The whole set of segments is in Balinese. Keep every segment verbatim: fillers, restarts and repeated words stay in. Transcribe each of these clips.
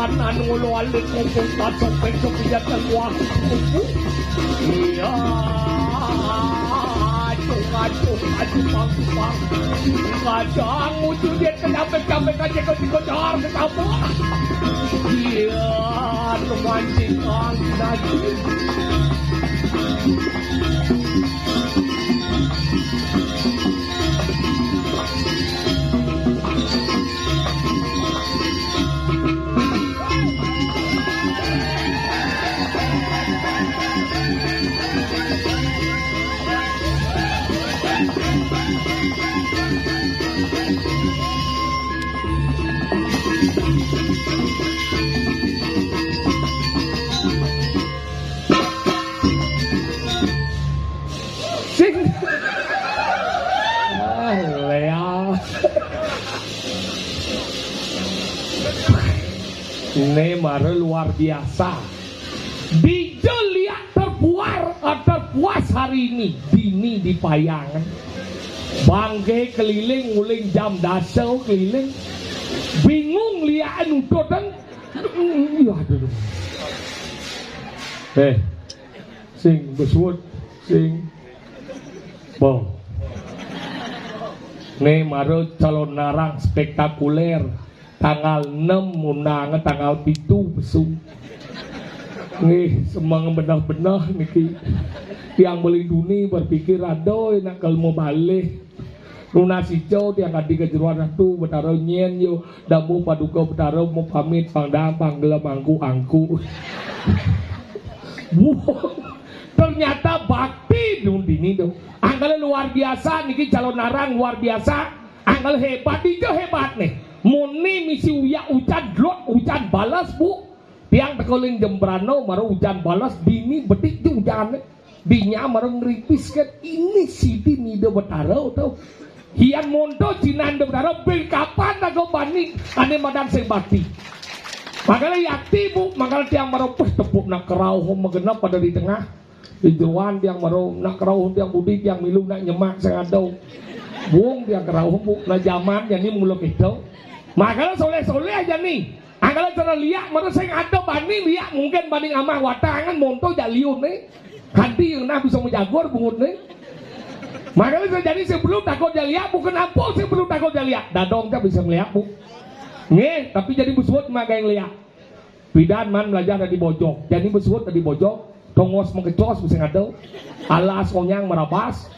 Anu lo alit ngomong kasok besok iya keluar. Iya. Acung, acung, acung, bang, bang. Kadang ujung dia kenapa-kenapa aja kau dikejar, kenapa? Iya, anu mancing angin aja. Sing. Ah, Lea. Ini mara luar biasa. Dija liak terpuar, eh, terpuas hari ini. Dini di Payangan. Bangke keliling, nguling jam dasa keliling. Bingung liak nututan. Iya, aduh. Eh, sing besuut, sing. Boh. Nih, mara calonarang spektakuler. Tanggal enam munang, tanggal pitu pesu. Nggih, semeng beneh-beneh niki. Tiang beli duni berpikir, "Aduh, enak kalau mau balik." Lunas ijo tiang kadi ka jeroan Ratu Betara nyen yo, damu paduka Betara mau pamit pangdang panggelem angku-angku. Wuh, ternyata bakti dun dini tuh. Angkal luar biasa niki, calonarang luar biasa. Angkal hebat, ijo hebat nih. Muni misi uyak ucan dlot ucan balas, Bu. Tiang teka ling Jembrana mara ujan balas, dini bedik je ujane. Dinya mara ngripis kan, ini sidi nida betara tau. Hian monto jinan de betara, bil kapan naga bani ane madan sing bakti. Makala yati, Bu, makala tiang mara pus tepuk nak kerauh magenep pada di tengah. Di jeroan tiang mara nak kerauh tiang budi tiang milu nak nyemak sing ada. Wong tiang kerauh, Bu, na jaman jani mula kita. Makala soleh-soleh aja nih. Angkala cara liak, mara sing ada bani liak, mungkin bani amah watangan monto jak liun nih. Kanti yang nah bisa menjagur bungut nih. Makanya saya jadi sebelum takut jak liak, bukan apa sebelum takut jak liak. Dadong tak bisa ngeliak, Bu. Nggih, tapi jadi besuut magai ngeliak. Pidan man belajar dari bojok. Jadi besuut dari bojok, tongos mengecos bisa ngado. Alas konyang merabas.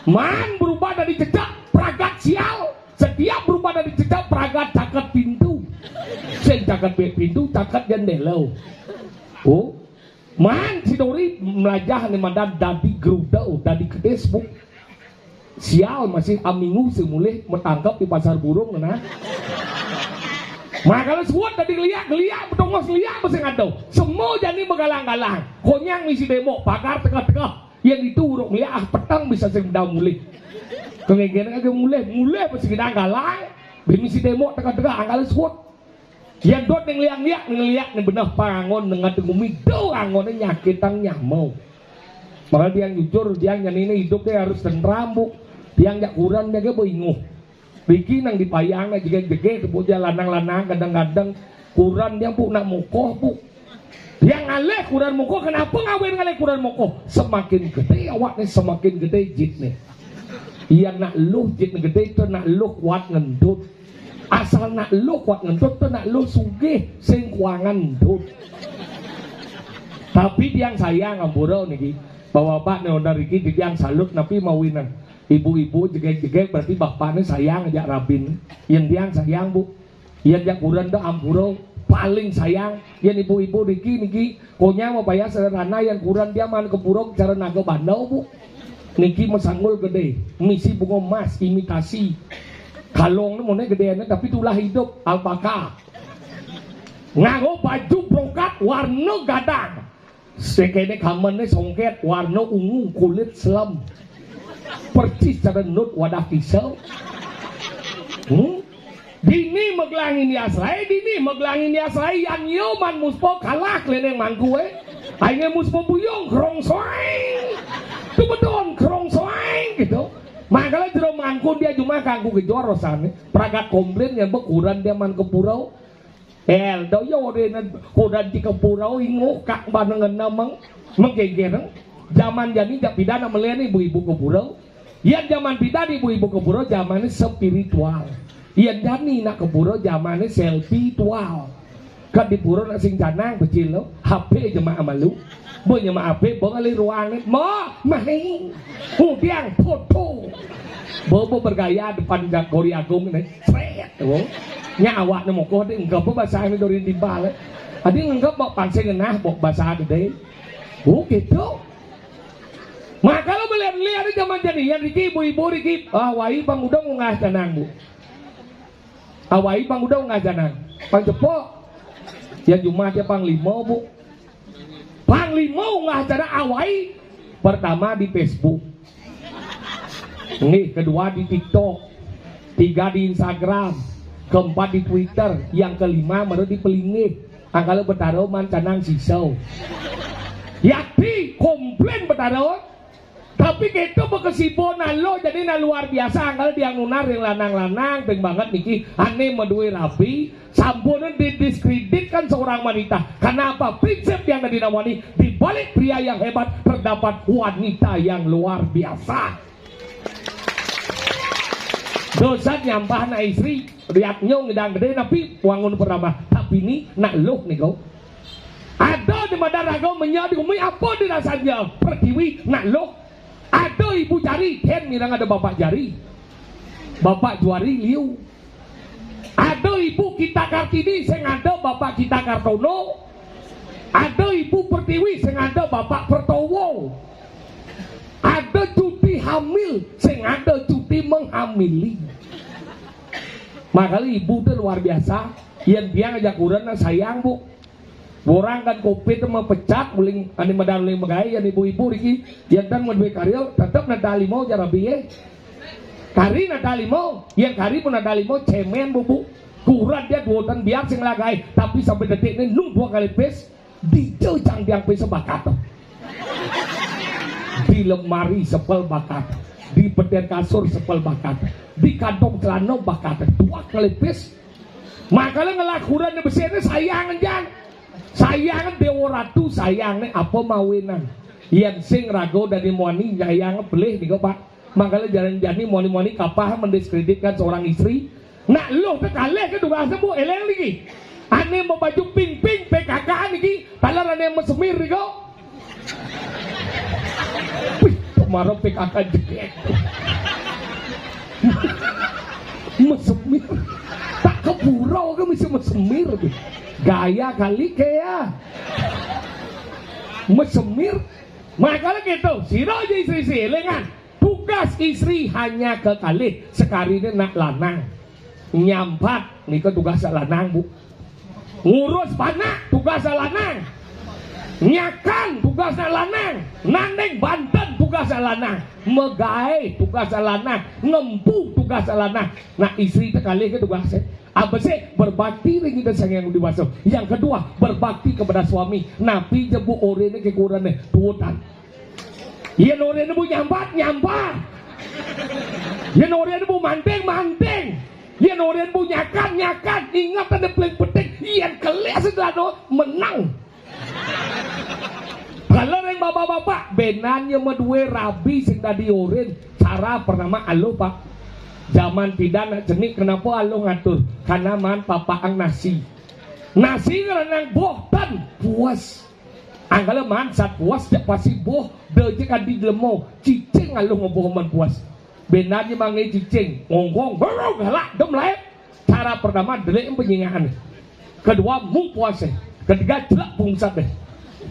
Man berubah dari cecak pragat sial. Setiap berubah dari cecak pragat caket pintu. Sing caket be pintu, caket jendela. Oh, man si Dori melajah ni madan dadi gerudau, dadi kedis, Bu. Sial masih aminggu sing mulih metangkep di pasar burung, nah. Makanya suat dadi ngeliak, ngeliak, betongos ngeliak, mesti ngado. Semua jani begalang-galang. Konyang misi demo, pagar tengah-tengah. Yang itu uruk ngeliak, ah, petang bisa sing bedau mulih. Kengegen kagak mulih, mulih mesti ngedang galang. Be misi demo tengah-tengah, angkal suat. Yang dot ning liak-liak, ning liak, ning beneh pangon, ning ngadeng umi, do angone nyakitang nyamau. Makanya tiang jujur, tiang nyanine hidup dia harus tenteram, Bu. Tiang jak kuran dia ge boinguh. Riki nang dipayang na jegeg-jegeg, Bu, ja lanang-lanang, kadang-kadang kuran dia, Bu, nak mokoh, Bu. Tiang ngalih kuran mokoh, kenapa ngawin ngalih kuran mokoh? Semakin gede awak nih, semakin gede jit nih. Iya nak luh jit gede, tu nak luh kuat ngendut. Asal nak luh kuat ngentut tu nak luh sugih, sing kuangan ndut. Tapi tiang sayang ampura niki. Bapak-bapak ne ondar iki tiang salut napi mawinan. Ibu-ibu jegeg-jegeg berarti bapakne sayang ajak rabin. Yen tiang sayang, Bu. Yen jak kuren tu ampura paling sayang. Yen ibu-ibu niki, niki Konya mapayah sederhana yang kuran dia man kepurok cara naga bandau, Bu. Niki mesanggul gede, misi bunga emas, imitasi. Kalong ni mone gede ni, tapi tulah hidup, alpaka. Nganggo baju brokat warna gadang. Sekene kamen ni songket warna ungu kulit selem. Persis cara nut wadah pisau. Hmm? Dini megelang ini asrai, dini megelang ini asrai, yan yo man muspo kalah keleneng mangku, eh. Ainge muspo buyung, krong soeng. Tu beton, krong soeng, gitu. Makanya jero mangku dia cuma kangku kejor rasane. Pragat komplain yang bekuran dia man kepurau. El, do yo de nan kodan di kepuro ingo kak banengen namang menggegereng. Jaman jani jak pidan meleni ibu-ibu kepuro. Yan jaman pidan ibu-ibu kepuro jamane spiritual. Yan jani nak kepuro jamane selfie tual. Kan di puro nak sing canang becil lo, H P jemaah malu. Bo nyema H P, bo ngali ruang ni. Mo, mahi. Udiang foto. Bo, bo bergaya depan jak Gori Agung ni. Sret, bo. Nya awak ni mokoh de, enggak apa bahasa ni dori timbal, eh. Adi nganggap bak pansing ngenah, bak bahasa gede. Oh, gitu. Maka lo melihat-lihat di zaman jani, yan riki ibu-ibu riki, ah, wai pang udah ngungah canang, Bu. Awai pang udah ngajana. Pang cepok. Ya Jumat ya pang lima, Bu. Pang lima ngajana awai. Pertama di Facebook. Nih, kedua di TikTok. Tiga di Instagram. Keempat di Twitter. Yang kelima baru di pelinggih. Angkala betaro man canang sisau. Yakti komplain betaro. Tapi gitu bekesibo nak lo jadi nak luar biasa anggal diang nunar yang lanang-lanang, beng banget niki, ane medue rabi, sampunan didiskreditkan seorang wanita. Karena apa? Prinsip yang tadi namani, di balik pria yang hebat terdapat wanita yang luar biasa. Dosa nyampah na istri, riak nyong ngidang gede napi wangun pertama. Tapi ni nak lo nih kau. Ada di madaraga menya di umi apa di rasanya pertiwi nak lo. Ada ibu jari, hen mirang ada bapak jari. Bapak juari liu. Ada ibu kita Kartini sing ada bapak kita Kartono. Ada ibu pertiwi sing ada bapak Pertowo. Ada cuti hamil sing ada cuti menghamili. Makanya ibu tuh luar biasa. Yang dia ngajak kurang sayang, Bu. Orang kan covid mah pecat, uling ane medal uling megai, yang ibu-ibu riki, yang dan medue karya, tetep neda limau jarabi ye. Kari neda limau, yang kari pun neda limau, cemen bubu. Kurat dia dua dan biar sing lagai, tapi sampai detik ini nung dua kali pes, dijejang diang pes sebakat. Di lemari sepel bakat, di peden kasur sepel bakat, di kantong celana bakat, dua kali pes. Makanya ngelakuran di besar ini sayang jan. Sayang Dewa Ratu, sayang nih apa mawinan. Yang sing rago dari muani sayang pelih nih Pak. Makanya jalan jani muani-muani kapah mendiskreditkan seorang istri. Nak lo kekalih ke tugasnya bu eleng lagi. Ane mau baju pink-pink P K K niki, talar ane mesemir nih kok. Wih, kemarin P K K jeget. Mesemir. Tak kepura ke mesti mesemir. Gaya kali ke ya. Mesemir. Makanya gitu, sira aja istri silingan. Tugas istri hanya kekalih, sekarine nak lanang. Nyampat nika tugas lanang, Bu. Ngurus panak tugas lanang. Nyakan tugas lanang. Nanding banten tugas lanang. Megae tugas lanang. Ngempu tugas lanang. Nah, istri tekalih ke tugasnya. Apa sih berbakti ring kita sang yang dewasa. Yang kedua, berbakti kepada suami. Napi jebu orene kekurane tuutan. Yen orene bu nyambat, nyambat. Yen orene bu manting, manting. Yen orene bu nyakan, nyakan. Ingat ada paling penting. Yen kelis sedano menang. Kalau ring bapak-bapak, benan ye medue rabi sing dadi orin. Cara pertama aluh, Pak. Zaman pidan nak cenik, kenapa aluh ngatur? Karena man papaang nasi. Nasi ngerenang boh tan puas. Angkala man sat puas jak pasi boh, dejek adi lemo, cicing aluh ngeboh man puas. Benar je mangai cicing, ngongkong, bau, galak, dem laep. Cara pertama, delik penyingaan. Kedua, mu puase. Ketiga, celak pungsat deh.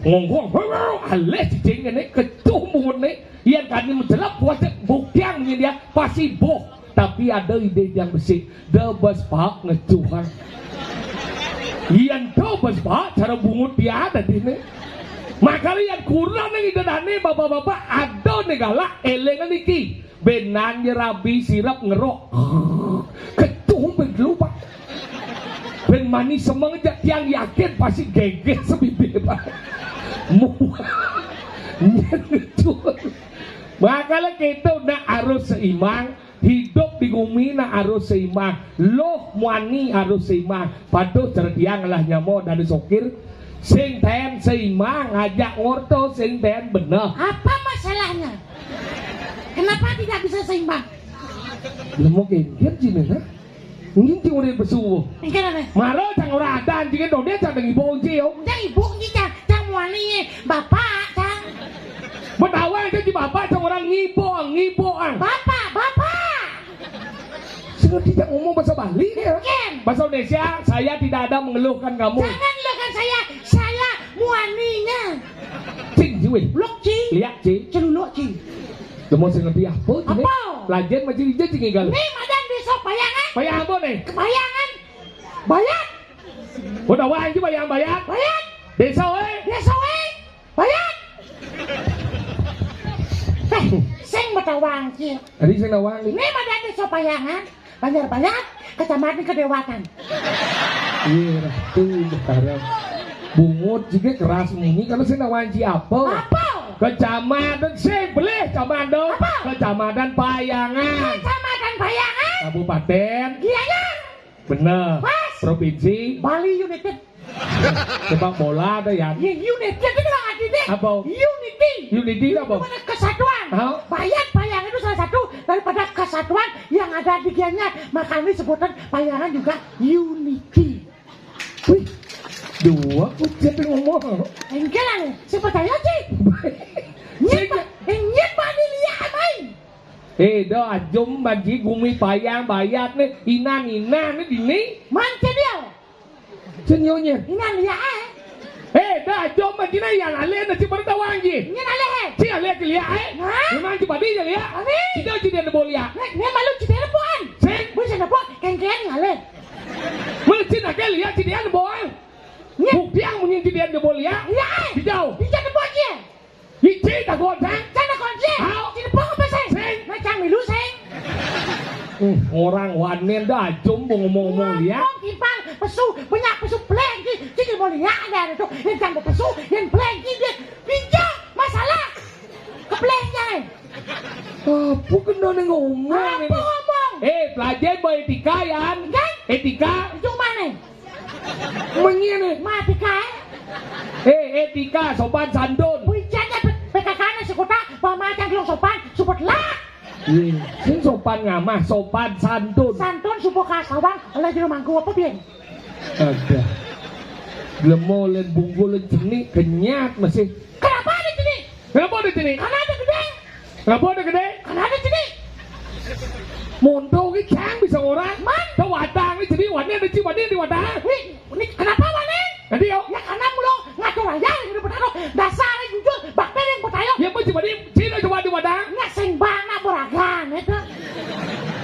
Ngongkong, bau, aleh cicing ini, kecuh bungut nih. Yang kami mencelak puase, buktiang ini dia, pasi boh. Tapi ada ide yang besik. Dah bas pak ngecuhan. Yang tu bas pak, cara bungut dia ada di ni. Makanya yang kurang yang ide dani, bapak-bapak, ada nih galak, elengan iki. Benan ye rabi sirap ngerok. Kecuh ben lupa. Ben manis semeng jak tiang yakin pasti gegeh sebibir, Pak. Mu-, ngecuh. Makanya kita nak harus seimbang. Hidup di gumi nah harus seimbang. Luh muani harus seimbang. Patuh cara tiang lah nyama dadi sokir. Sing taén seimbang, ngajak ngorta sing taén beneh. Apa masalahnya? Kenapa tidak bisa seimbang? Lah mau kénkén cina nah. Nginti udah besu. Engké apa? Mara cang ora adan cing dodé cang ngibo ci yo. Cang ibu ci cang, cang muani bapak cang. Betawa aja di bapak cang orang ngibo, ngibo ang. Bapak, bapak. Sing ngerti cang ngomong bahasa Bali ya. Engké. Bahasa Indonesia, saya tidak ada mengeluhkan kamu. Jangan ngeluhkan saya, saya muaninya. Cing ci wéh. Lok ci. Liak ci. Celuluk ci. Lemu sing ngerti apa ci né? Apa? Lajén mah ci ija ci ngigal. Né madan désa Payangan. Payangan apa né? Payangan. Bayat. Betawa aja Payangan Bayat. Bayat. Désa wéh. Désa wéh. Bayat. Eh, sing Betawa aja. Tadi sing nawang né. Né madan désa Payangan. Banjar Bayat, Kecamatan Kedéwatan. Iya, tuh sekarang. Bungut juga keras munyi kalau sing nawang ci apa? Apa? Kecamatan sing belih, Kecamatan. Apa? Kecamatan Payangan. Kecamatan Payangan. Kabupaten Gianyar. Bener. Pas. Provinsi Bali United. Sepak bola ada ya. Ya, United itu kan artinya apa? Unity. Unity itu apa? Itu mana kesatuan. Hah? Bayat, Payangan itu salah satu daripada kesatuan yang ada di Gianyar. Makanya sebutan Payangan juga unity. Wih, dua kucing ngomong. Enggak lah, siapa tanya sih? Nyet, nyet bani liak main. Eh, dah ajum bagi gumi Payangan Bayat né, inan-inan né dini. Mancé dia. Cen yo nyén. Inan liak é. Eh, dah ajum bagi né yang alih né ci pada tawang ji. Nyén alih é. Ci alih ci liak é. Hah? Memang ci badi ci liak. Badi. Ci dah ci dia né bo liak. Né, né malu ci dia né boan. Sing. Bu ci né bo kénkén alih. Mesti nak liak ci dia né boan. Nyén. Buktiang munyi ci dia né bo liak. Liak é. Ci jauh. Ci dia né bo ci. Ici tak goncang. Cang tak goncang. Hao. Ci nepuk apa sing? Sing. Nah, cang milu sing. Hmm, orang wanen dah ajum ngomong-ngomong liak. Ngomong timpal pesu, banyak pesu pelengki. Ci ci bo liak ada ada tuh. Yang cang pesu, yang pelengki dia. Pinjam masalah. Keplengnya. Apa kena né ngomong apa né? Ngomong? Eh, pelajaran bo étika yan. Kan? Étika. Itu mana? Menyen né. Mati kaé. Eh, étika, sopan santun. Wijannya P K K né sekota, pamacang gelung sopan, suput lah. Iya, sing sopan ngamah, sopan santun. Santun supo kasawang, oleh jero mangku apa piye? Ada. Lemo lén bungkul lén jenik kenyat masih. Kenapa ada jenik? Kenapa ada jenik? Karena ada gedé. Kenapa ada gedé? Karena ada jenik. Monto ki cang bisa orang. Man. Tau wadang né jenik, wadang ada ci wadang di wadang. Wih, ini kenapa wadang? Nanti yo. Ya karena mulo ngatur aja yang udah benar. Dasar yang jujur, bakal yang percaya. Ya mau coba di sini coba di wadang. Nggak sing bana beragan itu.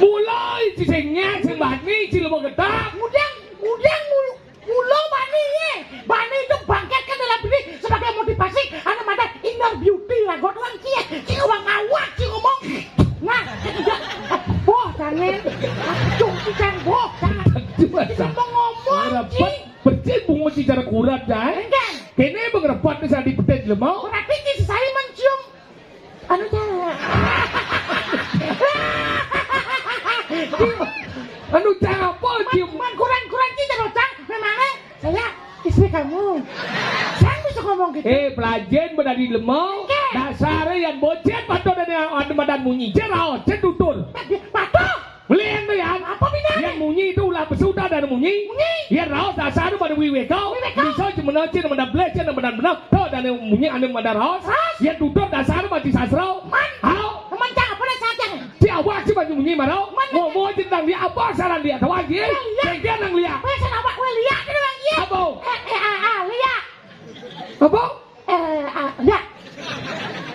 Mulai ci sing nyat, sing bani, ci lemo getah. Kemudian, kemudian mulu Mula bani, bani itu bangkitkan dalam diri sebagai motivasi, anu madan inner beauty lah, godang kiye, sing wong awak, sing ngomong. Nah, boh, jangan. Aduh, jangan, boh, jangan. Aduh, bisa ngomong, ora ci. Becik bungut secara kurat, ya. Enggak. Kene bang repot nih, sadi pedet lemau. Berarti ci saya mencium Anu cang. Anu cang apa, Cing? Man, kurang-kurang ci jero cang, memangnya saya istri kamu. Saya bisa ngomong gitu. Eh, pelajen bedadi lemau. Oke. Dasare yan bocet patut ada, ada madan munyi. Jero, jero tutur. Patuh. Beli anu yan. Apa bina? Yan munyi itu ulah pesu dah dan munyi. Munyi. Yan raos dasar pada wiweka. Wiweka. Bisa cuma nocin madan belas, cina madan benar. Tuh dan munyi anu madan raos. Raos. Yan tutur dasar mati sastra. Man. Hao. Teman cang apa dah cang? Ci awak ci banyu munyi marau. Man. Ngomong aja tentang dia apa saran dia tahu aja. Iya, iya. Dia nang lihat. Pesan awak gue lihat dia bang iya. Apa? Eh, eh, ah, ah, lihat. Apa? Eh, ah, lihat.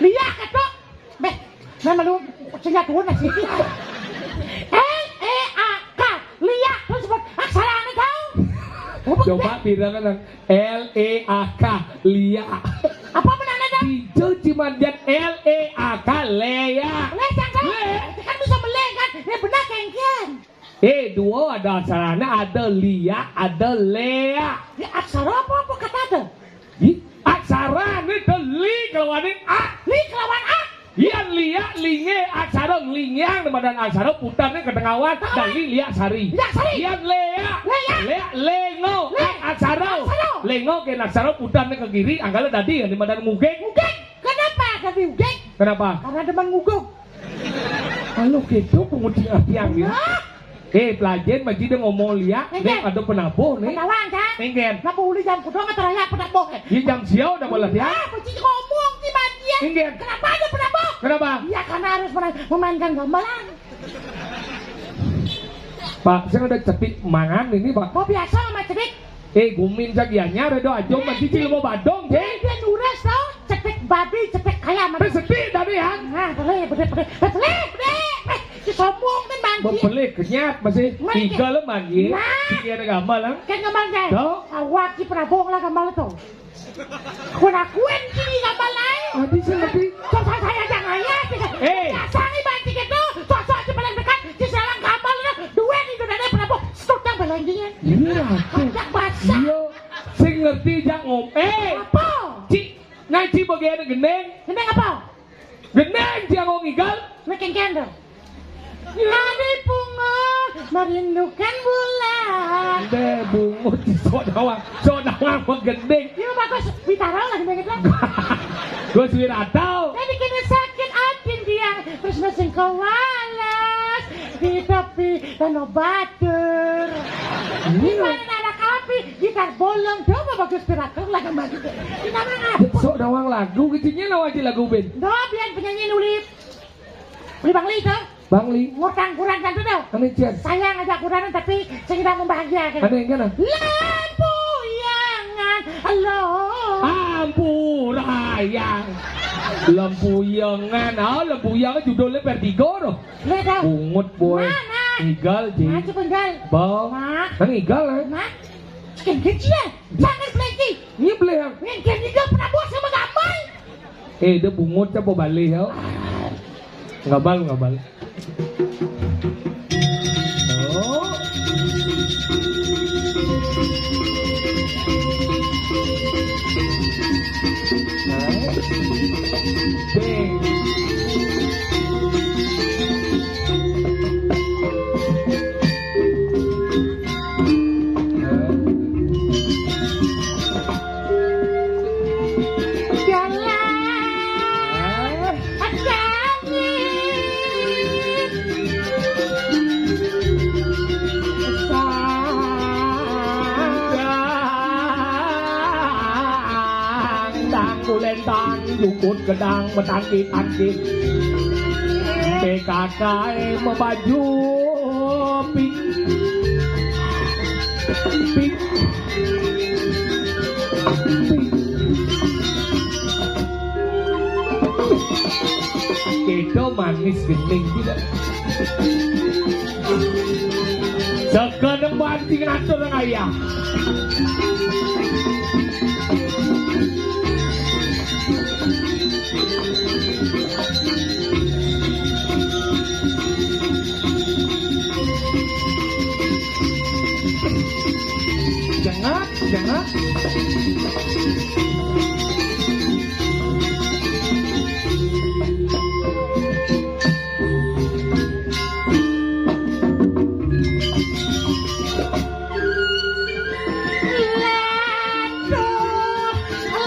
Lihat ketok. Beh, memang lu sing tuun sih. L E A K. Liak, terus sebut aksara anu tahu. Coba bilang kan L E A K, liak. Apa menane dah? Ijo cuma lihat L E A K, leak. Leak kan? Leak. Kan bisa melek kan? Ya benar kengkian. Eh, dua ada aksarane, ada liak, ada leak. Ya aksara apa, apa kata ada? Ih, aksarane teli kelawanin a. Li kelawan a. Yén liak lingé aksara, lingiang madan aksara, putarné ka tengahan, dadi liak sari. Liak sari. Yén léak, léak, léak lenga, léak aksara, aksara, lenga kén aksara, putarné ka kiri, anggalé dadi, dadi madan ngugig. Ngugig. Kenapa dadi ngugig? Kenapa? Karena demen ngugug. Kalau gitu, pungut sing artian dia. Hah? Eh, pelajaran, Maji, dia ngomong liak, éngkén, nih ada penabuh nih. Penabuh, kan? Éngkén. Kenapa uli jam kudung atau raya penabuh? Iya, jam siau udah boleh ya. Ah, Maji ngomong sih, Maji. Éngkén. Kenapa ada penabuh? Kenapa? Iya, karena harus mena-, memainkan gamelan. Pak, saya ada cetik mangan ini, Pak. Oh, biasa sama cetik. Eh, gumin sagianya, ada aja, Maji, cil mau badong, Jé. Dia nurus, tau. Cetik babi, cetik ayam. Terus cetik tadi, Han. Nah, boleh, boleh, boleh. Boleh, boleh. Eh, si sombong kan, Bang. Mau beli kenyat, masih. Mana, Jé? Tiga lo, Bang, Jé. Nah. Tiga ada gambar, Bang. Kan gambar, Jé. Tau. Awak si Prabowo lah gambar tuh. Kurakuin sini gambar lain. Habis lagi. Kok saya jangan ya? Eh. Biasa nih, Bang, tiket tuh. Sosok si paling dekat, si selang gambar tuh. Duit itu dari Prabowo. Sutang belanja. Iya, tuh. Ajak basah. Iya. Sing ngerti jak ngom-, eh. Apa? Ci, ngaji bagian gendeng. Gendeng apa? Gendeng jak ngomong igal. Makin kendor. Hari bunga merindukan bulan. Deh, bungut, sok nawang, sok nawang mah gendeng. Iya, bagus. Witara lah gendeng itu. Gus Wirata. Jadi kena sakit hati dia, terus mesin kewalas di tepi Danau Batur. Iya. Di mana ada kapi, gitar bolong, coba bagus piratur lah kembali. Kita mah ngapus. Sok nawang lagu, kecilnya nawang aja lagu band. Doh, biar penyanyi nulis. Beli Bangli itu. Bangli. Ngutang kurang kan tuh. Anu, Jan. Sayang aja kurang, tapi saya tidak membahagiakan. Anu yang mana? Lempuyangan, lo. Ampurayang. Lempuyangan. Ah, Lempuyangan judulnya Vertigo, loh. Lihat, dah. Bungut, boy. Mana? Igal, Ji. Maju, Benggal. Bau. Mak. Nang igal, eh? Mak. Cikin kecil, ya? Jangan beleki. Iya, beli, ya. Ngin kecil pernah bos sama gambar. Eh, dia bungut apa balik, ya? Ngabal, ngabal. Oh. Gedang, kulentang, jukut gedang, betangkit-tangkit. P K K mebaju pink. Pink. Pink. Kedo manis gending tidak. Jaga nembang sing ngatur ayah. Jangan, jangan. Lan,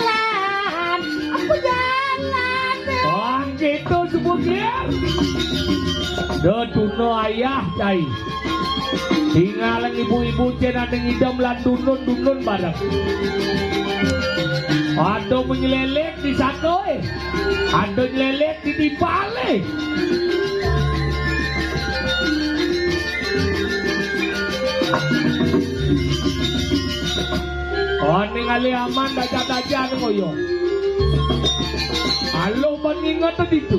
lan, aku jalan. Wah, gitu, Subugir. Duh, tuna ayah, cai. Tinggal ibu-ibu cén ada ngidem lan dunun-dunun bareng. Ada menyelelit di saka, eh. Ada nyelelit di timpal, eh. Oh, ningali aman daja-daja ngoyo. Alo mengingat itu.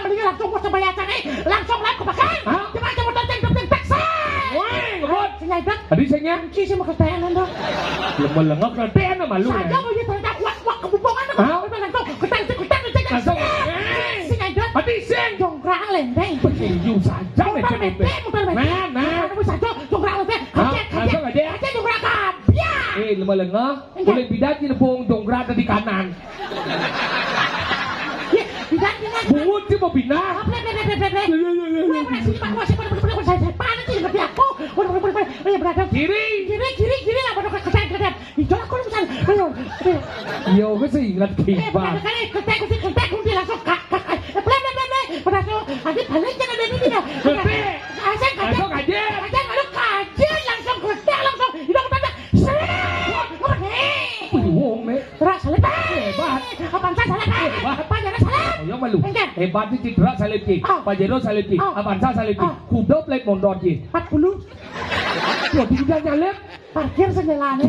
mriki langsung wis bayar cake. Langsung lep kebakar. Hah? Coba coba teng teng teng teng. Wah, ngebut. Sing nyedot. Adi sing nyang. Kunci sing mau ketenan to. Lemah lengok ketenan malu. Saja mau ya ternyata kuat kuat kebupongan. Hah? Langsung keteng keteng keteng. Langsung. Sing nyedot. Adi sing. Jongkrak lendeng. Petinju saja. Muter mete, muter mete. Nah, nah. Wis saja jongkrak lendeng. Hah? Kaget kaget. Langsung aja. Kaget jongkrak kabeh. Eh, lemah lengok. Boleh bidat ki nepung dongkrak di kanan. Bidat ki. Bungut ki mau pindah. Bre bre bre bre bre. Iya iya iya. Wah, masih Pak, masih pada pada pada saya saya panas sih ngerti aku. Waduh waduh waduh. Ayo beradab. Kiri. Kiri kiri kiri lah pada kesan kesan. Itu aku lu pesan. Ayo. Ayo. Iya, aku sih ingat kibat. Kali ketek kunci ketek kunci langsung kak kak. Bre bre bre bre. Pada so, nanti balik jangan dari ini ya. Ketek. Asal kaget. Asal kaget. Asal kalau kaget langsung ketek langsung. Itu aku tanya. Seret! Ngapa nih? Wih, wong nih. Rak salib. Hebat. Apa enggak salib? Hebat. Apa ya salib? Oh, ya malu. Enggak. Hebat iki Drak salib iki. Ah. Pajero salib iki. Ah. Avanza salib iki. Ah. Kuda plek montor iki. Empat puluh. Waduh, udah nyalip. Parkir senyelane.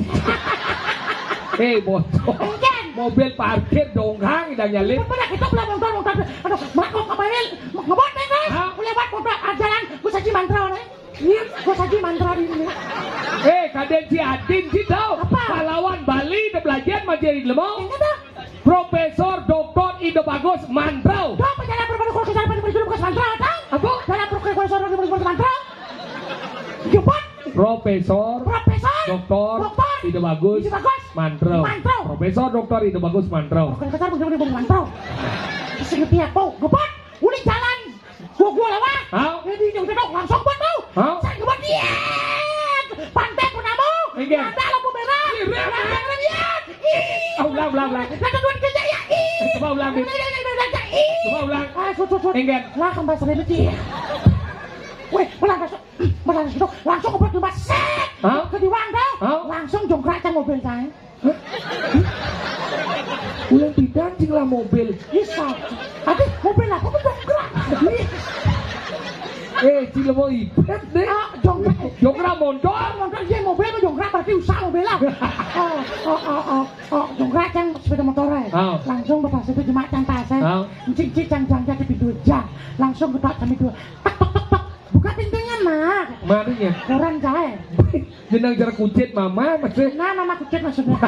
Eh, bocor. Enggak. Mobil parkir dongkang, udah nyalip. Bener, itu belah motor, motor. Aduh, mak, kok kemarin ngebut nih, Mas? Hah? Lewat motor, ah, jalan, gue saji mantra nih. Iya, gue saji mantra ini. Eh, kadén si Adin sih tahu. Apa? Pahlawan Bali, udah belajar sama Jerry Lemong. Yang kata? Profesor Doktor Indo Bagus Mantro. Dok, penjara berbagai kursus apa di Bagus Mantro, tahu? Apa? Penjara berbagai kursus apa di Bagus Mantro? Jebot. Profesor Profesor Doktor Doktor Ide Bagus Ide Bagus Mantro. Mantro. Profesor Doktor Ide Bagus Mantro. Profesor Doktor Ide Bagus Mantro. Sing ngerti apa? Gebot. Uli jalan. Gua gua lewat. Hah? Jadi dia udah langsung buat tahu. Hah? Saya gebot dia. Pantai Purnama. Enggak. Ada lampu merah. Iya, iya. Lampu merah, iya. Ih. Ah, ulang, ulang, ulang. Kata dua tiga ya. Ih. Coba ulang, Dit. Iya, iya, iya, iya, iya. Coba ulang. Ah, sut, sut, sut. Enggak. Lah, kembali sering dia. Weh, ulang, ulang. Bener gitu, langsung kebut di masjid. Hah? Ke diwang dah. Hah? Langsung jongkrak cang mobil saya. Ulang tidak cing lah mobil. Bisa. Aduh, mobil apa tuh jongkrak? Eh, cing mau ibet deh. Ah, jongkrak. Jongkrak motor. Motor dia mobil apa jongkrak berarti usah mobil lah. Oh, oh, oh, oh, oh, jongkrak cang sepeda motor ya. Ah. Langsung betas itu jemak cang tas ya. Ah. Cing cing cang jang jang di pintu jang. Langsung ketok kami dua. Tek tek tek tek. Buka pintunya, Mak. Marinya. Kurang jae. Jenang jarak kucit mama masih. Nah, mama kucit maksudnya.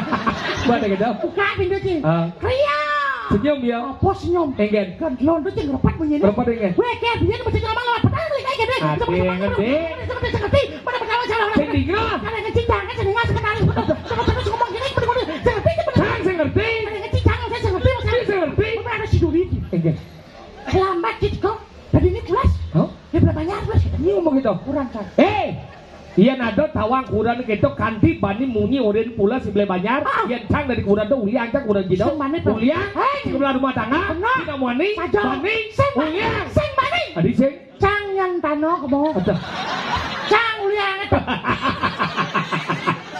Mana gitu? Buka pintu, Ci. Ah. Kriya. Senyum ya. Apa senyum? Enggen. Kan londu, Ci, ngerepet bunyinya. Ngerepet enggen. Weh, kayak biar mesti ngomong lewat petang kali kayak gitu. Ati ngerti. Ngerti, ngerti. Mana pertama salah orang. Sing dengar. Ada yang ngecing jangan, sing dengar, sing dengar, sing dengar, sing dengar, sing ngomong gini, sing dengar, sing ngerti, sing dengar. Sing, sing ngerti. Ada yang ngecing jangan, saya sing ngerti, sing ngerti. Sing ngerti. Mana ada si Duri? Enggen. Lambat, Ci, kok. Tadi ini pulas. Hah? Dia belum bayar, pulas. Ini ngomong gitu. Kurang, Ci. Eh, iya nado tawang kurang gitu, kanti bani munyi orin pulas si belum bayar. Ah. Iya cang dari kurang tuh uliang cang kurang gitu. Sing bani, Pak. Uliang, hei, di kepala rumah tangga, benar. Kita muani, saja. Bani, sing bani, uliang. Sing bani. Tadi sing. Cang yang tano kebo. Ada. Cang uliang itu.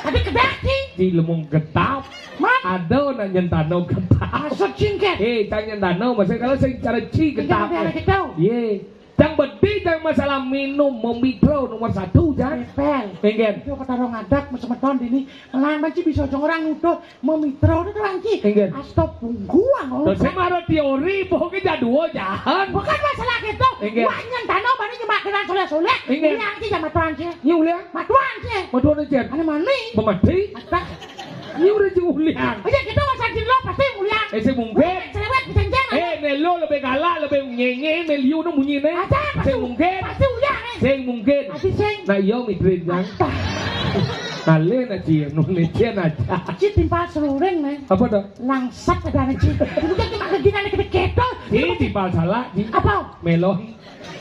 Tadi kedak, Ci. Di lemong getap. Mat. Ada nak nyentano getap. Maksud singkat. Eh, cang nyentano, maksudnya kalau sing cara ci getap. Singkat, ada kita. Iya. Cang bedi, cang masalah minum, memitro nomor satu, cang. Bebel. Enggen. Itu kata orang ngadak, semeton dini. Ngelawan ci bisa aja orang nuduh memitro itu orang ci. Enggen. Asta bungkuang. Terus saya marah teori, pokoknya jadwal jahan. Bukan masalah gitu. Enggen. Wah, nyentano, mana cuma kenal soleh-soleh. Enggen. Yang ci sama tuan ci. Iya, uliang. Matuan ci. Matuan ci. Ada mani. Pemati. Ada. Ini udah jauh uliang. Oh iya, kita masa di lo pasti uliang. Eh, sing mungkin. Cerewet, bisa jangan. Eh, ne lo lebih galak, lebih nyenye, ne liu no munyi ne. Aja, pasti, sing mungkin. Pasti uliang, eh. Sing mungkin. Pasti sing. Nah, iya, midrin, kan. Astaga. Nale na ci, nune ci na aja. Ci timpal seruring, men. Apa tuh? Langsat ada na ci. Ini kan cuma kegina nih, kita keto. Ini timpal salah, di. Apa? Melo.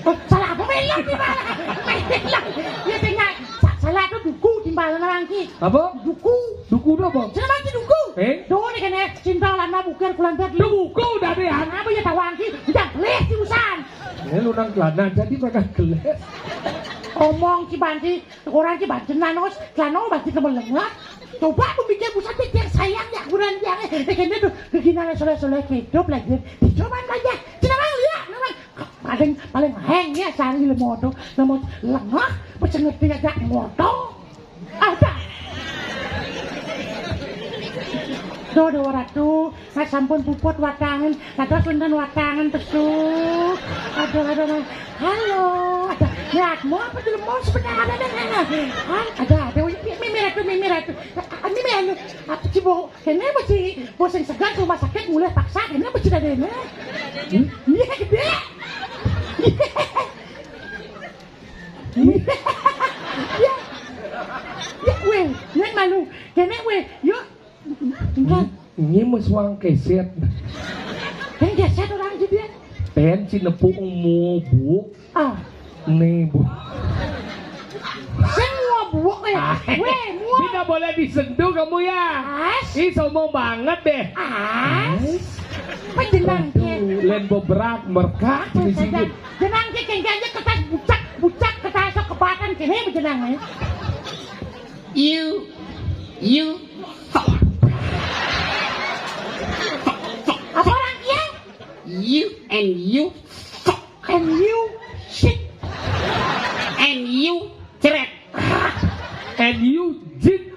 Oh, salah apa, melon di mana? Melon. Ya, tengah. Sa-, salah tuh duku di mana lagi? Apa? Duku. Duku tuh apa? Salah lagi duku. Eh? Duh, ini kena cinta lama bukan kulantar dulu. Duku dari an. Apa ya tawang ki? Udah, les di usan. Ini lu nang kelana, jadi bakal geles. Omong ci banci, orang ci banci nanos, kelana banci temen lengat. Coba aku mikir pusat mikir sayang ya kurang yang, eh, kene tuh, begini soleh-soleh hidup lagi. Dicoba aja. Cina bang lihat, memang paling, paling heng ya sari lemodo, lemot lengah, pecah ngerti aja moto. Ada. Tuh, dua ratu, nah sampun puput watangan, nah terus wonten watangan pesu. Aduh, aduh, nah. Halo, ada. Lihat, mau apa dulu? Mau sebentar, ada, ada, ada. Ada, ada. Mimi ratu, mimi ratu. Ah, mimi anu, apa sih, Bu? Kene mesti bosen segar ke rumah sakit, mulai paksa, kene mesti ada ini. Hmm? Iya, gede. Iya. Ya, weh, ya malu. Kene, weh, yuk. Enggak. Ini meswang keset. Kan keset orang gede. Ten si nepuk mu, Bu. Ah. Nih, Bu. Sing mua buuk, eh. Ah. Weh, mua. Tidak boleh disentuh kamu ya. As. Ih, sombong banget deh. As. Apa jenang, Ki? Aduh, len bebrak merkak di sini. Jenang, Ki, kengkengnya kertas bucak, bucak, kertas sok kebatan kene, apa jenang, eh? You, you, fuck. Apa orang dia? You and you, fuck. And you shit. And you ceret. And you jit.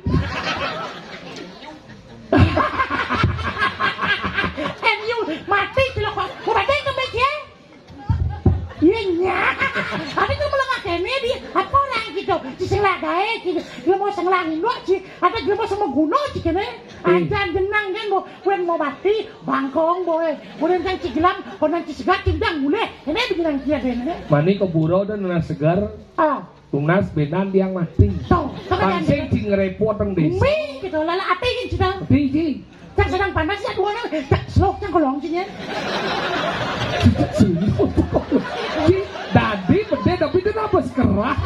Mo, wen mo mati, bangkong boe. Mo nang ci gelam, ko nang ci segar, cindang mulai. Ini begini nang kia dene. Mani ko buro dan nang segar. Ah. Tunas benan tiang mati. Tuh, sama kan Pangsing gitu. Cing repot teng desa. Mi gitu, lala ati gitu. Ati, Ci. Cak sedang panas ya, tuan. Cak selok, cak kolong, Ci, ya. Ci, dadi bede tapi itu napas keras.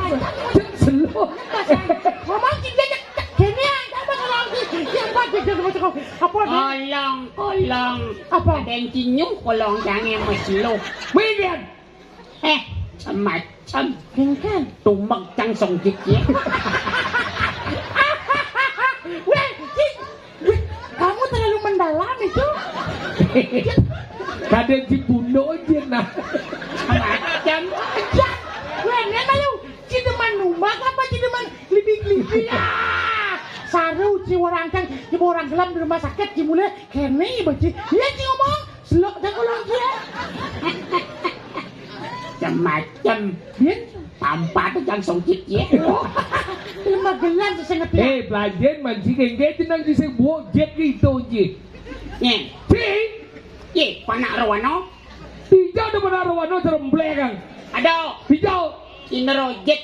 Cak selok. Ngomong, Ci, dia cak, cak gini ya, apa kolong, Ci? Yang buat dia cak, cak, apa, Ci? Kolong, kolong. Apa? Ada yang cinyung kolong, jangan yang maselok. Minian. Eh, macam-macam. Bengkel. Tumek cang songkit ya. Weh, Ci, weh, kamu terlalu mendalam itu. Kadang dibunuh aja nah. Macam-macam. Aja. Weh, ini malu. Ci demen numbak apa ci demen libi-libi? Ah, saru ci orang kan, ci orang gelam di rumah sakit, ci mulai kene, ibu, Ci. Iya, Ci ngomong. Selok dah kolong dia. Macam-macam. Dia? Tampak tu jang songkit ya. Oh, lemah gelar sesengat ya. Eh, belajar manci kengke jenang di sebuah jet gitu je. Nih. Cing. Ye, panak rawano. Hijau tu panak rawano seremblek kan. Ada. Hijau. Inrojet.